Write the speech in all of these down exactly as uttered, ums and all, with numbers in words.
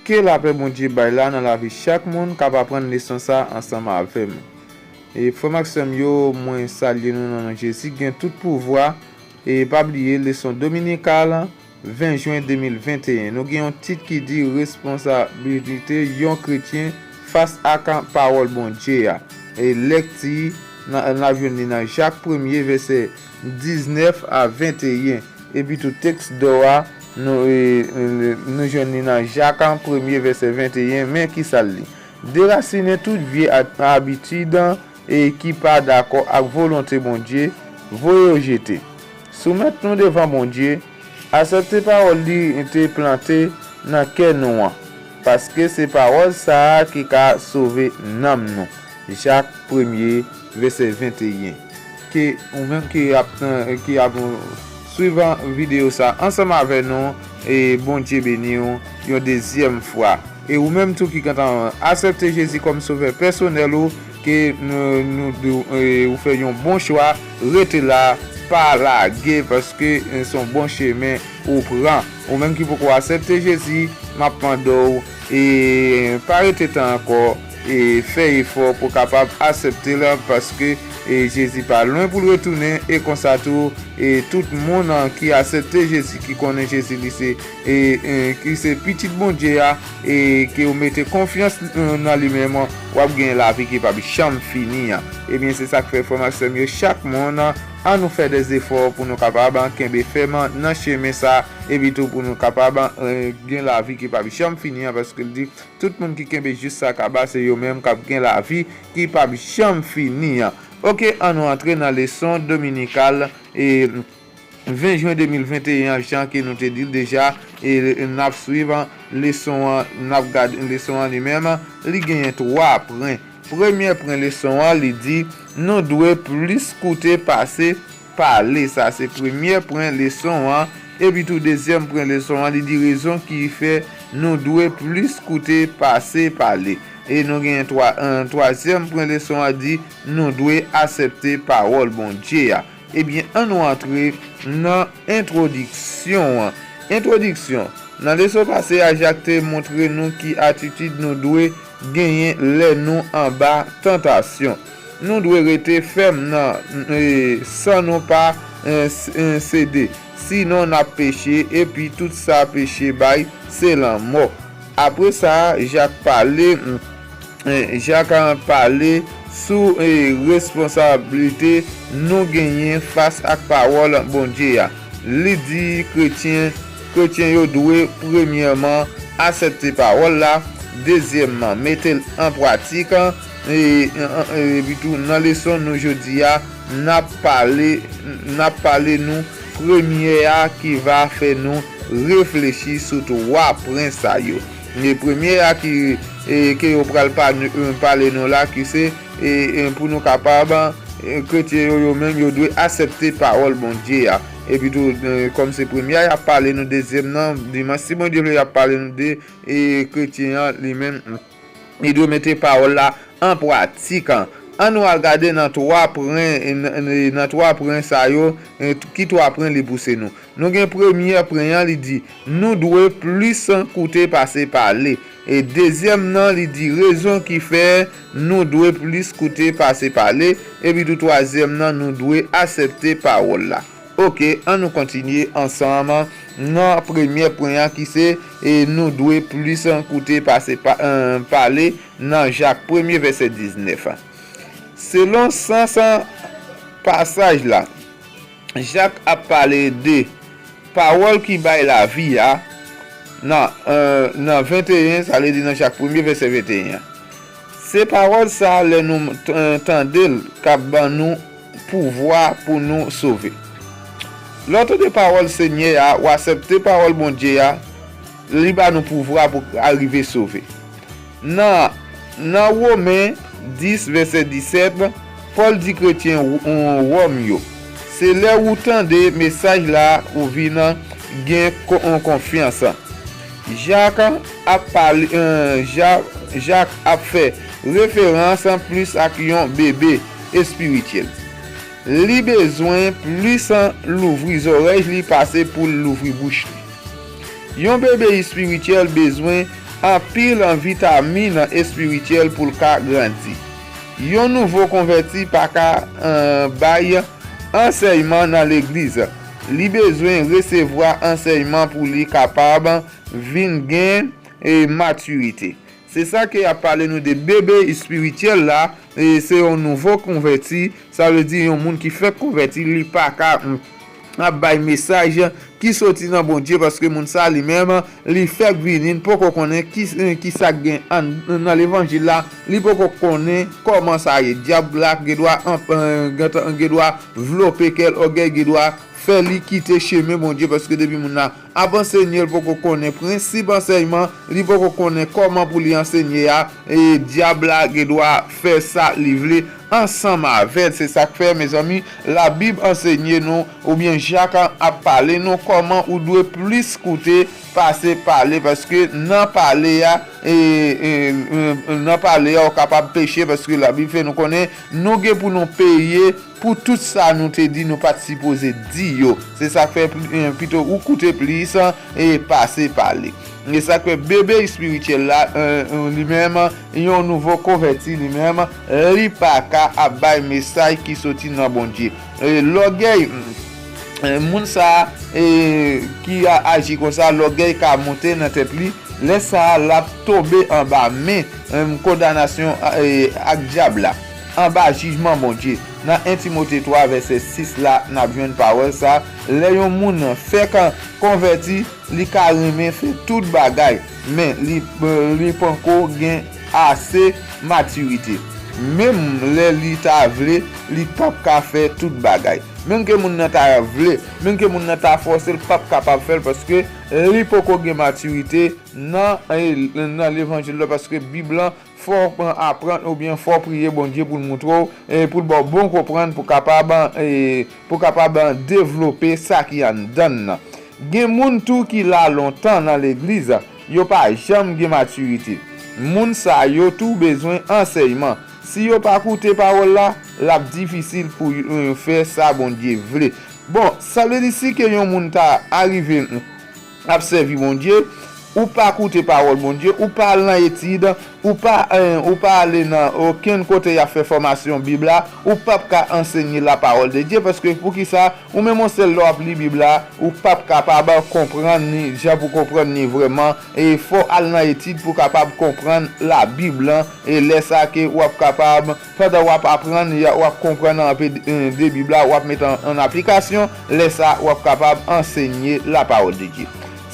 Ke lapè Bondye bay la nan lavi chak moun k ap aprann leson sa ansanm avè m. E frè m ak sè m yo, mwen salye nou nan non Jezi ki gen tout pouvwa. E pa bliye leson dominikal ven jen de mil venteyen. Nou gen yon tit ki di responsabilite yon kretyen fas ak pawòl Bondye a. E lèkti n ap jwenn li nan Jak premye vèsè diznèf a venteyen. Epi tou tèks dò a, nou, e, e, nou jwenn li nan Jak premye vèsè venteyen, men kisa l di? Derasinen tout vye a-, abitid e ki pa dakò ak volonte Bondye, voye yo jete. Soumèt nou devan Bondye, aksepte pawòl li te plante nan kè nou an, paske se pawòl sa a ki ka sove nanm nou. Jak premye, vèsè venteyen. Ke ou menm ki ap, ki ap swiv videyo sa ansanm avè nou, e Bondye beni w yon dezyèm fwa. E ou menm tou ki gentan aksepte Jezi kòm sovè pèsonèl ou, ke nou, nou, nou, e, ou fè yon bon chwa, rete la, pa lage, paske, e, se yon bon chemen ou pran. Ou menm ki poko aksepte Jezi, m ap mande w, e, pa rete tan ankò, e, fè efò pou w kapab aksepte l, paske, e, Jezi pa lwen pou l retounen, e konsa tou, e tout moun, an, ki aksepte Jezi, ki konnen Jezi li se, e, e, ki se pitit Bondye a, e ke w mete konfyans, e, nan li menm, w ap gen lavi ki p ap janm fini an. Ebyen, se sa k fè, frè m ak sè m yo, chak moun, an, annou fè dèzefò pou nou kapab, an, kenbe fèm, an, nan chemen sa, epi tou pou nou kapab, an, e, gen lavi ki p ap janm fini an, paske l di, tout moun ki kenbe jis sa kaba, se yo menm k ap gen lavi ki p ap janm fini an. Oke, annou antre nan leson dominikal, e, ven jen de mil venteyen an, jan ke nou te di l deja, e n ap swiv leson an, n ap gade leson an li menm, li genyen twa pwen. Premye pwen leson an, li di, nou dwe plis koute pase pale. Sa se premye pwen leson an. Epi tou, dezyèm pwen leson an, li di rezon ki fè nou dwe plis koute pase pale. E nou genyen twa, e, twazyèm pwen leson an di, nou dwe aksepte pawòl Bondye a. Ebyen, annou antre nan entwodiksyon an. Entwodiksyon. Nan leson pase a, Jak te montre nou ki atitid nou dwe genyen lè nou anba tantasyon. Nou dwe rete fèm nan, e, san nou pa, e, s-, e, sede. Sinon, n ap peche, epi tout sa peche bay, se lanmò. Apre sa, Jak pale, e, Jak pale sou, e, responsablite nou genyen fas ak pawòl Bondye a. Li di kretyen, kretyen yo dwe premyèman aksepte pawòl la, dezyèmman, mete l an pratik, e, e, e, epi tou nan leson nou jodi a, n ap pale, n ap pale nou premye a ki va fè nou reflechi sou twa pwen sa yo. E premye a ki, e, ke yo pral pa-, e, pale nou la, ki se, e, e, pou nou kapab, e, kretyen yo, yo menm, yo dwe aksepte pawòl Bondye a. Epi tou, e, kòm se premye a y ap pale nou, dezyèm nan, dimanch, si Bondye vle, y ap pale nou de, e, kretyen an li menm, li dwe mete pawòl la an pratik. Annou al gade nan twa pwen, nan, nan twa pwen sa yo, e, ki twa pwen li pouse nou. Nou gen premye pwen an, li di, nou dwe plis koute pase pale. E dezyèm nan, li di, rezon ki fè nou dwe plis koute pase pale. Epi tou twazyèm nan, nou dwe aksepte pawòl la. Oke, annou kontinye ansanm nan premye pwen an ki se, e, nou dwe plis koute pase pa-, e, pale nan Jak premye vèsè diznèf. Selon sans pasaj la, Jak ap pale de pawòl ki bay lavi a nan, e, nan venteyen, sa vle di nan Jak premye vèsè venteyen an. Se pawòl sa a, lè nou t-, tande l, k ap ban nou pouvwa pou nou sove. Lè w tande pawòl Senyè a, w aksepte pawòl Bondye a, li ba nou pouvwa pou arive sove. Nan, nan Women dis, vèsè disèt, Pòl di kretyen Wo-, Wòm yo, se lè ou tande mesaj la, ou vin gen ko-, konfyans. Jak ap pale, e, Jak, Jak ap fè referans plis ak yon bebe espirityèl. Li bezwen plis louvri zòrèy li pase pou l louvri bouch li. Yon bebe espirityèl bezwen anpil vitamin espirityèl pou l ka grandi. Yon nouvo konvèti pa ka, eh, bay ansèyman nan legliz. Li bezwen resevwa ansèyman pou li kapab vin gen, eh, matirite. Se sa ke y ap pale nou de bebe espirityèl la, e se yon nouvo konvèti, sa vle di yon moun ki fèk konvèti, li pa ka, mm, ap bay mesaj ki soti nan Bondye, paske moun sa li menm, li fèk vini, li poko konnen ki, ki sa k gen an, nan levanjil la, li poko konnen kòman sa ye. Dyab la gen dwa, an, an, gen tan, gen dwa vlope kè l, ògèy gen dwa fè li kite chemen Bondye, paske depi moun nan ap ansenye, li poko konnen prensip ansèyman, li poko konnen kòman pou li ansenye a, e dyab la gen dwa fè sa li vle ansanm avè l. Se sa k fè, mezanmi, Labib ansenye nou, oubyen Jak ap pale nou kòman ou dwe plis koute pase pale, paske nan pale a, e, e, e, nan pale a, ou kapab peche, paske Labib fè nou konnen nou gen pou nou peye pou tout sa nou te di nou pa t sipoze di yo. Se sa k fè pli-, eh, pito ou koute plis, eh, pase pale. E sa k fè bebe espirityèl la, eh, eh, li menm, yon nouvo konvèti li menm, li pa ka ap bay mesaj ki soti nan Bondye. Eh, lògèy, eh, moun sa, eh, ki a aji konsa, lògèy ka monte nan tèt li. Lè sa a, l ap tonbe anba men, em, kondanasyon, e, ak dyab la, anba jijman Bondye. Nan en Timote twa vèsè sis la, n ap jwenn pawòl sa, lè yon moun fèk konvèti, li ka renmen fè tout bagay, men li, li poko gen ase matirite. Menm lè li ta vle, li p ap ka fè tout bagay. Menm ke moun nan ta vle, menm ke moun nan ta fòse, l p ap kapab fè l, paske li poko gen matirite nan, eh, nan levanjil la, paske Bib lan fò w aprann oubyen fò w priye Bondye pou l moutre w, eh, pou l ba w bon konprann, pou kapab, eh, pou kapab devlope sa ki anndan l nan. Gen moun tou ki la lontan nan legliz, yo pa janm gen matirite. Moun sa yo tou bezwen ansèyman. Si yo pa koute pawòl la, l ap difisil pou yo fè sa Bondye vle. Bon, sa vle di si ke yon moun ta arive ap sèvi Bondye, ou pa koute pawòl Bondye, ou pa al nan etid, ou pa, eh, ou pa ale nan okenn kote y ap fè fòmasyon Bib la, ou p ap ka ansenye la parole de Dieu, paske poukisa, ou menm yon sèl lè w ap li Bib la, ou p ap kapab konprann ni jan pou konprann ni vrèman, e fò w al nan etid pou w kapab konprann Labib lan, e lè sa ke w ap kapab, pandan w ap aprann, w ap konprann anpe de, de Bib la, w ap met an, an aplikasyon, lè sa w ap kapab ansenye la parole de Dieu.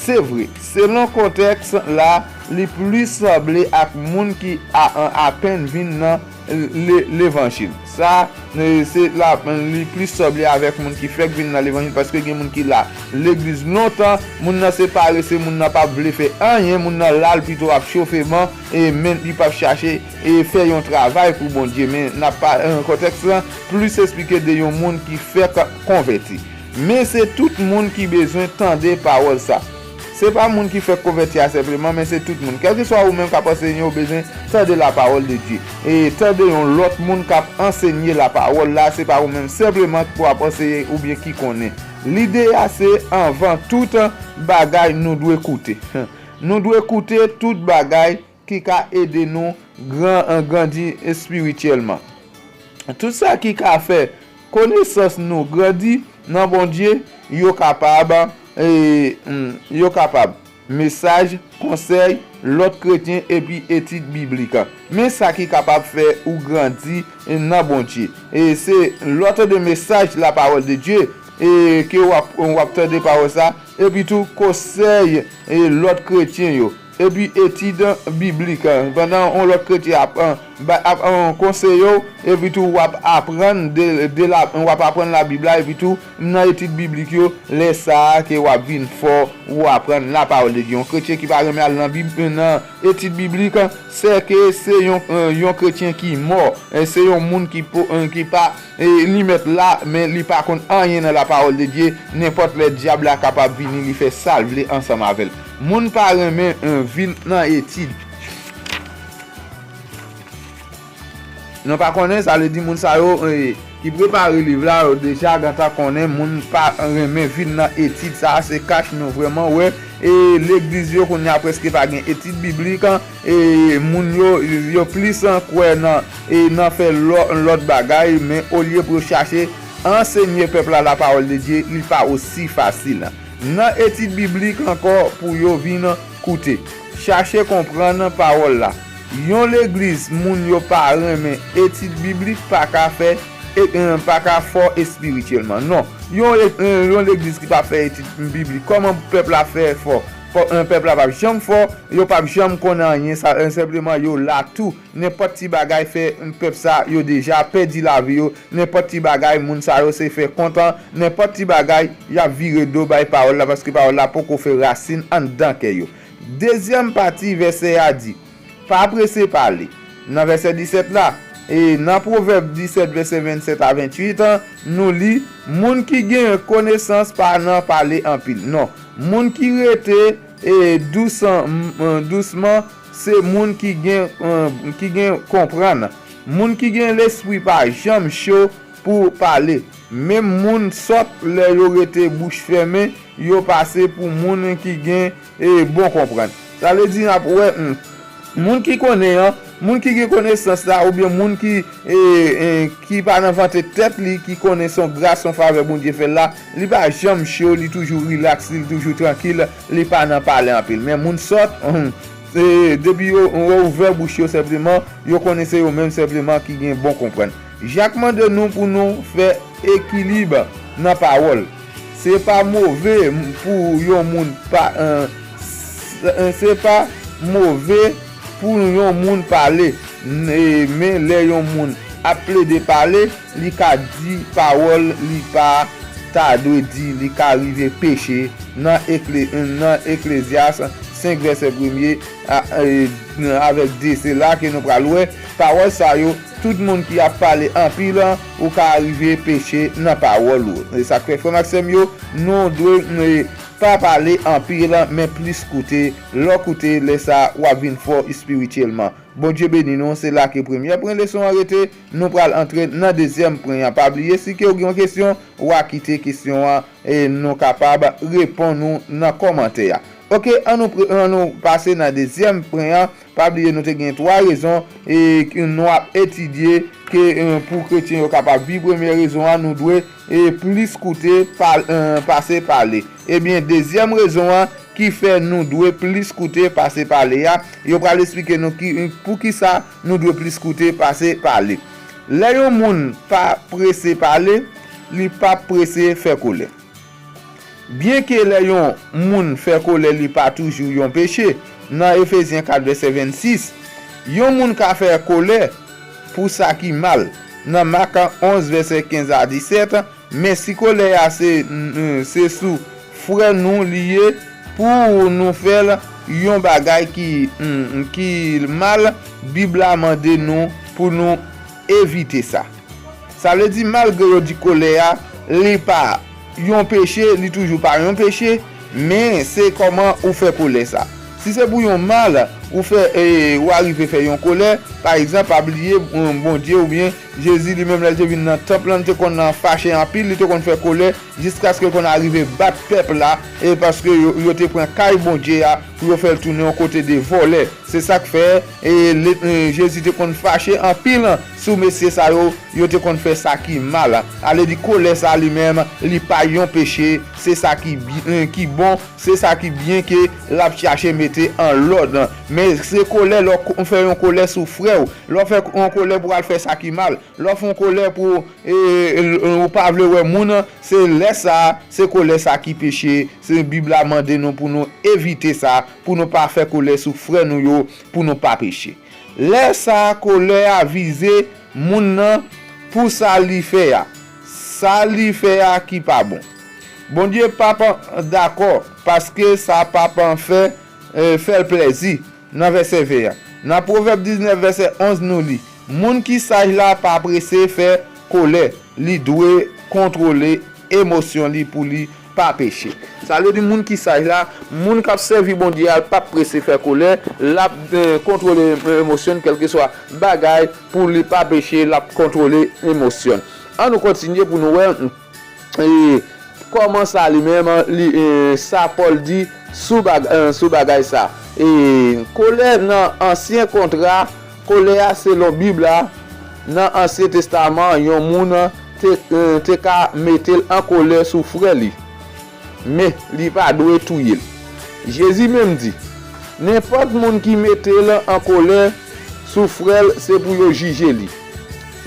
Se vre, selon kontèks la, li plis sanble ak moun ki a, an, apèn vin nan le, levanjil. Sa, e, se la, li plis sanble avèk moun ki fèk vin nan levanjil, paske gen moun ki la legliz lontan, moun nan se parese, moun nan p ap vle fè anyen, moun nan la, l pito ap chofe ban, e men li p ap chache, e fè yon travay pou Bondye. Men n ap pa, e, kontèks lan plis esplike de yon moun ki fèk konvèti. Men se tout moun ki bezwen tande pawòl sa. Se pa moun ki fèk konvèti a senpleman, men se tout moun. Kèlkeswa ou menm k ap ansenye, ou bezwen tande la parole de Dieu. E tande yon lòt moun k ap ansenye la parole la, se pa ou menm senpleman ki pou ap anseye oubyen ki konnen. Lide a se, anvan tout bagay, nou dwe koute. Nou dwe koute tout bagay ki ka ede nou gran, grandi espirityèlman. Tout sa ki ka fè konesans nou grandi nan Bondye, yo kapab, e, mm, yo kapab mesaj, konsèy, lòt kretyen, epi etid biblik. Men sa ki kapab fè ou grandi nan Bondye. E se lòt de mesaj la parole de Dieu, e ke w ap, w ap tande pawòl sa, epi tou konsèy, e, lòt kretyen yo, epi etid biblik. Pandan yon lòt kretyen ap, an, ba, ap, an, konseye w, epi tou w ap aprann de, de la, w ap aprann Labib la, epi tou nan etid biblik yo, lè sa a ke w ap vin fò, ou aprann la parole de Dieu. Yon kretyen ki pa renmen al nan Bib, nan etid biblik, se ke se yon, yon kretyen ki mò. E se yon moun ki po-, ki pa, e, li mèt la, men li pa konn anyen nan la parole de Dieu. Nenpòt lè dyab la kapab vini, li fè sa l vle ansanm avè l. Moun pa renmen, e, vin nan etid. Nou pa konnen, sa vle di moun sa yo, e, ki prepare liv la, yo deja gentan konnen moun pa renmen vin nan etid. Sa a se kach nou vrèman wè, E legliz yo kounye a prèske pa gen etid biblik, e moun yo, yo plis kwè nan, e nan fè lò-, lòt bagay, men olye pou yo chache ansenye pèp la la parole de Dieu, li pa osi fasil nan etid biblik ankò pou yo vin koute, chache konprann pawòl la. Yon legliz moun yo pa renmen etid biblik pa ka fè, e, e, pa ka fò espirityèlman. Non, yon, e, yon legliz ki pa fè etid biblik, kòman pèp la fè fò? Fò, e, pèp la p ap janm fò, yo p ap janm konn anyen, sa, e, senpleman yo la tou. Nenpòt ti bagay fè pèp sa yo deja pèdi lavi yo. Nenpòt ti bagay, moun sa yo se fè kontan. Nenpòt ti bagay, y ap vire do bay pawòl la, paske pawòl la poko fè rasin anndan kè yo. Dezyèm pati vèsè a di, pa prese pale. Nan vèsè disèt la, e nan Pwovèb disèt, vèsè vennsèt a venntuit, nou li, moun ki gen konesans pa nan pale anpil. Non, moun ki rete, e, dousan-, m-, dousman, se moun ki gen, e, ki gen konprann. Moun ki gen lespri pa janm cho pou pale. Menm moun sòt, lè yo rete bouch fèmen, yo pase pou moun ki gen, e, bon konprann. Sa vle di, n ap wè, hmm, moun ki konnen an, moun ki gen konesans la, oubyen moun ki, e, e, ki pa nan vante tèt li, ki konnen se yon gras, se yon favè Bondye fè l la, li pa janm cho, li toujou rilaks, li toujou trankil, li pa nan pale anpil. Men moun sòt, hmm, e, depi yo, yo ouvè bouch yo senpleman, yo konnen se yo menm senpleman ki gen bon konprann. Jak mande nou pou nou fè ekilib nan pawòl. Se pa move pou yon moun pa, e, s-, e, se pa move pou yon moun pale, n-, e, men lè yon moun ap plede pale, li ka di pawòl li pa ta dwe di, li ka rive peche. Nan Ekle-, nan Eklezyas senk vèsè premye a, e, avèk de, se la ke nou pral wè pawòl sa yo, tout moun ki ap pale anpil, ou ka rive peche nan pawòl ou. E sa k fè, frè m ak sè m yo, nou dwe, e, pa pale anpil, men plis koute. Lè w koute, lè sa a, w ap vin fò espirityèlman. Bondye beni nou, se la ke premyè pwen leson an rete, nou pral antre nan dezyèm pwen an. Pa bliye, si ke w gen yon kesyon, w a kite kesyon an, e nou kapab reponn ou nan kòmantè a. Oke, an nou pre-, an nou pase nan dezyèm pwen an. Pa bliye, nou te gen twa rezon, e, ke nou ap etidye ke, e, pou kretyen yo kapab viv. Premyè rezon an, nou dwe, e, plis koute pa-, e, pase pale. Ebyen, dezyèm rezon an ki fè nou dwe plis koute pase pale a, yo pral esplike nou ki, poukisa nou dwe plis koute pase pale. Lè yon moun pa prese pale, li p ap prese fè kòlè. Byenke lè yon moun fè kòlè li pa toujou yon peche, nan Efezyen kat vèsè vennsis, yon moun ka fè kòlè pou sa ki mal, nan Mak onz vèsè kenz a disèt, men si kòlè a se, se sou frè nou li ye, pou nou fè l yon bagay ki, ki mal, Bib la mande nou pou nou evite sa. Sa vle di, malgre yo di kòlè a, li pa yon peche, li toujou pa yon peche, men se kòman ou fè kòlè sa. Si se pou yon mal ou fè, e, ou arive fè yon kòlè, pa egzanp, pa bliye, Bondye oubyen Jezi li menm, lè l te vin nan tanp lan, li te konn fache anpil, li te konn fè kòlè, jiskaske l konn arive bat pèp la, e paske yo, yo te pran kay Bondye a pou yo fè l tounen yon kote de vòlè. Se sa k fè, e, le-, e, Jezi te konn fache anpil sou mesye sa yo, yo te konn fè sa ki mal. Ale di kòlè sa li menm, li pa yon peche, se sa ki bi-, e, ki bon, se sa ki byen ke l ap chache mete an lòd. Men se kòlè, lè w fè yon kòlè sou frè w, lè w fè yon kòlè pou w al fè sa ki mal, lè w fè yon kòlè pou, e, ou pa vle wè moun, se lè sa a, se kòlè sa a ki peche. Se Bib la mande nou pou nou evite sa, pou nou pa fè kòlè sou frè nou yo, pou nou pa peche. Lè sa a, kòlè a vize moun nan pou sa li fè a. Sa li fè a ki pa bon. Bondye p ap dakò, paske sa p ap fè, e, fè l plèzi. Nan vèsè ven an. Nan Pwovèb diznèf, vèsè onz, nou li, moun ki saj la pa prese fè kòlè, li dwe kontwole emosyon li pou li pa peche. Sa vle di, moun ki saj la, moun k ap sèvi Bondye a, l p ap prese fè kòlè, l ap, e, kontwole emosyon l, kèlkeswa bagay, pou li pa peche, l ap kontwole emosyon l. An nou kontinye pou nou wè, e, kòman sa li menm, li, e, sa Pòl di, sou, bag, eh, sou bagay sa. E kolè nan Ansyen Kontra, kolè a selon Bib la, nan Ansyen Testaman, yon moun te, eh, te ka mete l an kolè sou frè li, men li pa dwe touye l. Jezi menm di, nenpòt moun ki mete l an kolè sou frè l, se pou yo jije li.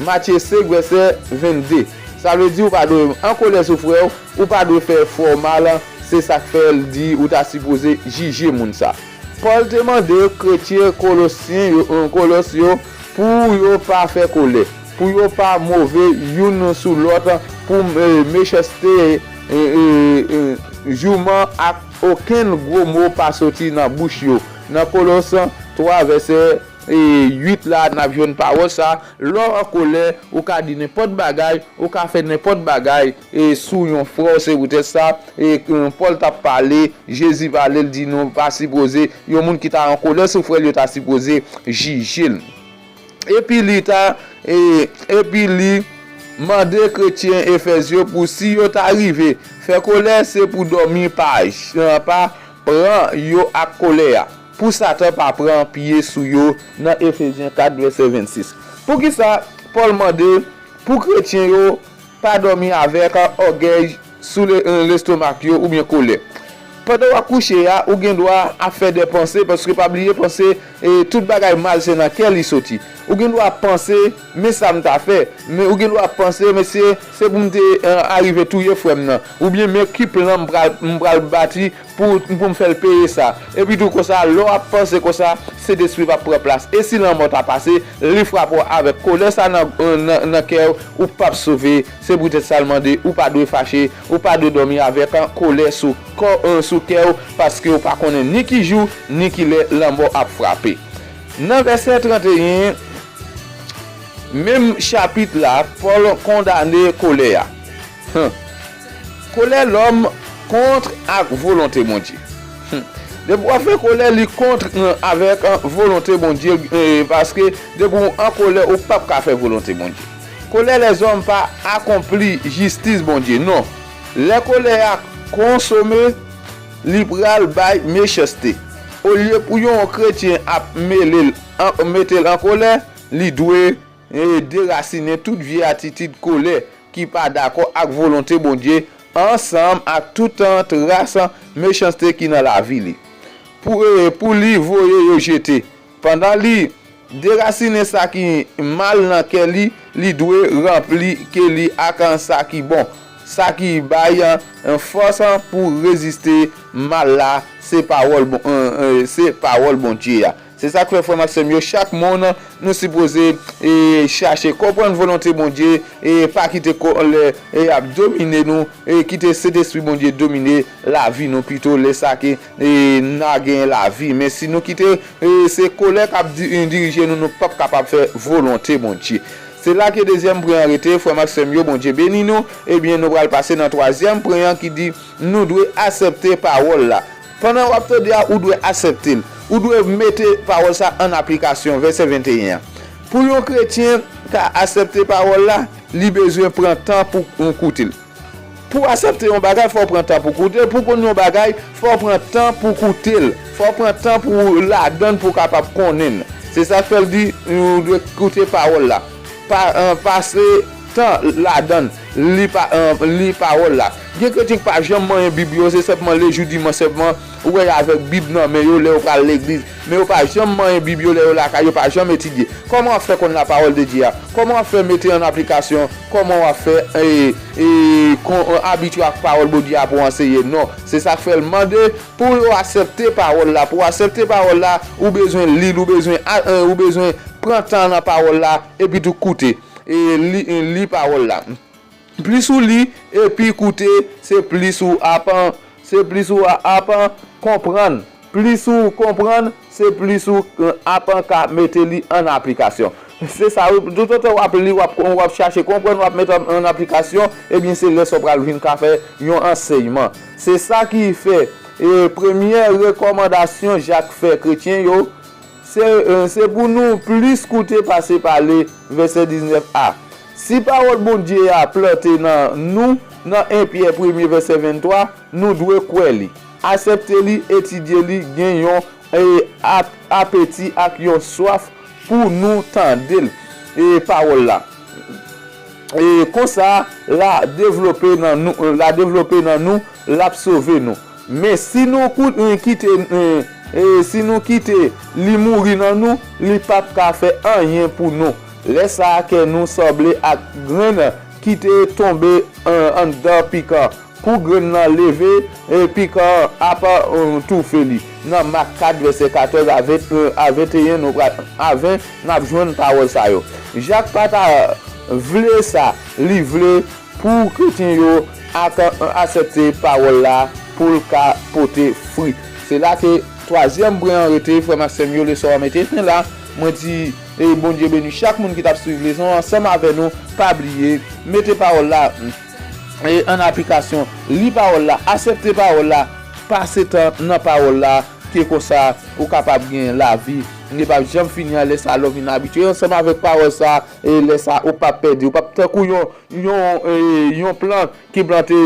Matye senk, vèsè vennde. Sa vle di ou pa dwe an kolè sou frè w, ou pa dwe fè fè w mal, se sa k fè l di ou ta sipoze jije moun sa. Pòl te mande kretyen Kolosyen yo, Kolòs yo, pou yo pa fè kolè, pou yo pa move youn sou lòt, pou, eh, mechanste, eh, eh, eh, jouman ak okenn gwo mo pa soti nan bouch yo. Nan Kolòs twa vèsè, eh, uit la, n ap jwenn pawòl sa. Lè w an kolè, ou ka di nenpòt bagay, ou ka fè nenpòt bagay, e sou yon frè w, se poutèt sa, e, eh, Pòl t ap pale, Jezi pale, l di nou pa sipoze, yon moun ki ta an kolè sou frè l, yo ta sipoze jije l. Epi li ta, e, epi li mande kretyen Efèz yo pou si yo ta rive fè kolè, se pou dòmi pa, pa pran yo ak kolè a, pou Satan pa pran pye sou yo, nan Efezyen kat, vèsè vennsis. Poukisa Pòl mande pou kretyen yo pa dòmi avèk ògèy sou le-, lestomak yo oubyen kolè? Pandan w ap kouche a, ou gen dwa ap fè de panse, paske pa bliye panse, e, tout bagay mal se nan kè li soti. Ou gen dwa ap panse, men sa m ta fè, men ou gen dwa ap panse, mesye, se pou m te, eh, arive touye frè m nan, oubyen men ki plan m pral, m pral bati pou, pou m fè l peye sa. Epi tou konsa, lè w ap panse konsa, Sentespri p ap pran plas. E si lanmò ta pase, li frape w avèk kolè sa nan, nan, nan kè w, ou p ap sove. Se poutèt sa l mande, ou pa dwe fache, ou pa dwe dòmi avèk, eh, kolè sou kò, eh, sou kè w, paske w pa konnen ni ki jou, ni ki lè lanmò ap frape. Nan vèsè trannteyen, menm chapit la, Pòl kondane kolè a. Hum. Kolè lòm kont ak volonte Bondye. Hum. Depi w ap fè kolè, li kont, eh, avèk, eh, volonte Bondye, eh, paske depi w an kolè, ou p ap ka fè volonte Bondye. Kolè lèzòm pa akonpli jistis Bondye, non. Lè kolè a konsome, li pral bay mechanste. Olye pou yon kretyen ap mele l an, mete l an kolè, li dwe, eh, derasinen tout vye atitid kolè ki pa dakò ak volonte Bondye, ansanm ak tout, eh, tras mechanste ki nan lavi li. Pou, eh, pou li voye yo jete. Pandan li derasinen sa ki mal nan kè li, li dwe ranpli kè li ak sa ki bon, sa ki bay, eh, fòs pou reziste mal la, se pawòl bon, eh, eh, se pawòl Bondye a. Se sa k fè, frè m ak sè m yo, chak moun, nou sipoze, eh, chache konprann volonte Bondye, e pa kite kolè, eh, ap domine nou, e kite Sentespri Bondye domine lavi nou pito, lè sa ke, eh, n a gen lavi. Men si nou kite, eh, se kolè k ap di-, dirije nou, nou p ap kapab fè volonte Bondye. Se la ke dezyèm pwen an rete, frè m ak sè m yo, Bondye beni nou. Ebyen, nou pral pase nan twazyèm pwen an ki di, nou dwe aksepte pawòl la. Pandan w ap tande a, ou dwe aksepte l. Ou dwe mete pawòl sa an aplikasyon, vèsè venteyen an. Pou yon kretyen ka aksepte pawòl la, li bezwen pran tan pou, pou koute l. Pou w aksepte yon bagay, fò w pran tan pou koute l. Pou w konn yon bagay, fò w pran tan pou koute l. Fò w pran tan pou w ladan l, pou w kapab konnen l. Se sa k fè l di, ou dwe koute pawòl la. Pa, eh, pase tan ladan l, li pa, eh, li pawòl la. Gen kretyen ki pa janm manyen Bib yo, se senpman lejou dimanch senpman, ou wè y avèk Bib nan men yo lè yo pral legliz. Men yo pa janm manyen Bib yo lè yo lakay, yo pa janm etidye. Kòman w ap fè konn la parole de Dieu a? Kòman w ap fè mete an aplikasyon? Kòman w ap fè, eh, eh, kon, eh, abitye ak pawòl Bondye a pou w anseye? Non. Se sa k fè l mande pou yo aksepte pawòl la. Pou w aksepte pawòl la, ou bezwen li l, ou bezwen a, eh, ou bezwen pran tan nan pawòl la, epi tou koute. E li, li pawòl la. Plis ou li, epi koute, se plis ou ap, se plis ou ap konprann. Plis ou konprann, se plis ou, eh, ap ka mete li an aplikasyon. Se sa, wi, toutotan w ap li, w ap, w ap chache konprann, w ap mete an, an aplikasyon, ebyen, se lè sa w pral vin ka fè yon ansèyman. Se sa ki fè, eh, premyè rekòmandasyon Jak fè kretyen yo, se, eh, se pou nou plis koute pase pale, vèsè diznèf a. Si pawòl Bondye a plante nan nou, nan en Pyè premye vèsè venntwa, nou dwe kwè li. Aksepte li, etidye li, gen yon e, ap- apeti ak yon swaf pou nou tande l, e, pawòl la. E, konsa, l a devlope nan nou, l a devlope nan nou, l ap sove nou. Men si nou kout- e, kite, e, e, si nou kite li mouri nan nou, li p ap ka fè anyen pou nou. Lè sa a, kè nou sanble ak grenn ki te tonbe, e, anndan pikan. Kou grenn nan leve, e, pikan an ap, e, toufe li. Nan Mak kat, vèsè katòz a ven, e, a venteyen, nou pral, a ven, n ap jwenn pawòl sa yo. Jak pa ta vle sa, li vle pou kretyen yo ak- aksepte pawòl la pou l ka pote fwi. Se la ke twazyèm pwen an rete, frè m ak sè m yo, leson an mete fen la. Mwen di, e Bondye beni chak moun ki t ap swiv leson an ansanm avè nou. Pa bliye, mete pawòl la, e, an aplikasyon. Li pawòl la, aksepte pawòl la, pase tan nan pawòl la, ke konsa ou kapab gen lavi ki p ap janm fini an. Lè sa a, lè w vin abitye ansanm avèk pawòl sa a, e lè sa a, ou p ap pèdi, ou p ap tankou yon, yon, e, yon plant ki plante,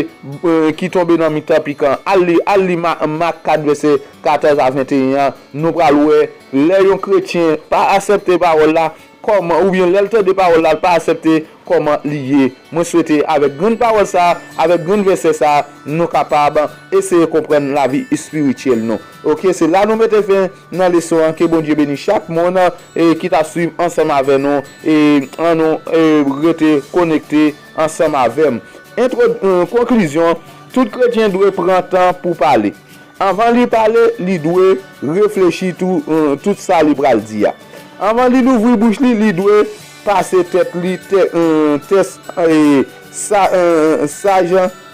e, ki tonbe nan mitan pikan. Al li, al li Ma- Mak kat vèsè katòz a venteyen an, nou pral wè lè yon kretyen pa aksepte pawòl la, kòman, oubyen lè l tande pawòl la, l pa aksepte, kòman li ye. Mwen swete avèk grenn pawòl sa, avèk grenn vèsè sa, nou kapab eseye konprann lavi espirityèl nou. Oke, se la nou mete fen nan leson an. Ke Bondye beni chak moun, e, ki t ap swiv ansanm avè nou. E annou, e, rete konekte ansanm avè m. Entwo- e, konklizyon, tout kretyen dwe pran tan pou pale. Anvan li pale, li dwe reflechi tou- e, tout sa li pral di a. Anvan li louvri bouch li, li dwe pase tèt li tè- e, tès, e, sa- e, saj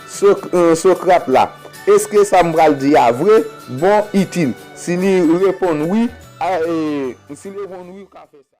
Sok- e, Sokrat la. Èske sa m pral di a vre, bon, itil? Si li reponn wi, a, e, si li reponn wi, ou ka fè sa.